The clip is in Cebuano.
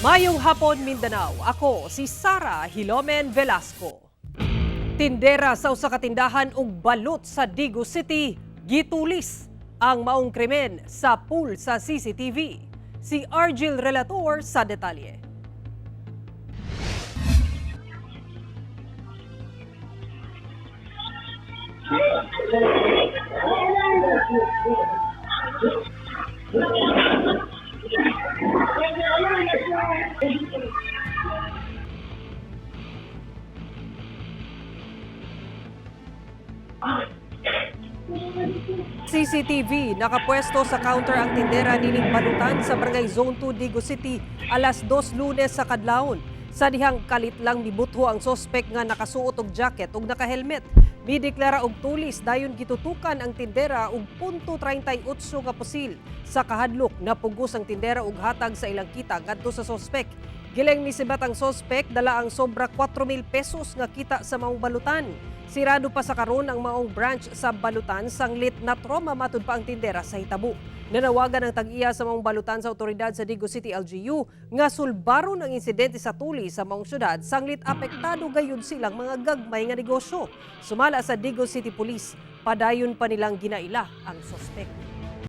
Mayong hapon, Mindanao. Ako si Sara Hilomen Velasco. Tindera sa usa ka tindahan ug balot sa Digos City gitulis ang maong krimen sa pool sa CCTV. Si Argil Relator sa detalye. CCTV, nakapwesto sa counter ang tindera nining balutan sa Barangay Zone 2, Digos City, alas 2 Lunes sa kadlawon. Sa dihang kalit lang nibutho ang sospek nga nakasuot og jacket ug naka-helmet. Mideklara og tulis, dayon gitutukan ang tindera og .38 nga pusil. Sa kahadlok, napugos ang tindera og hatag sa ilang kita ngadto sa sospek. Gileng misibat ang sospek dala ang sobra 4,000 pesos nga kita sa maong balutan. Sirado pa sa karon ang maong branch sa balutan sanglit na trauma matud pa ang tindera sa hitabo. Nanawagan ang tag-iya sa maong balutan sa otoridad sa Digos City LGU nga sulbaron ang insidente sa tuli sa maong syudad sanglit apektado gayud silang mga gagmay nga negosyo. Sumala sa Digos City Police, padayon pa nilang ginaila ang sospek.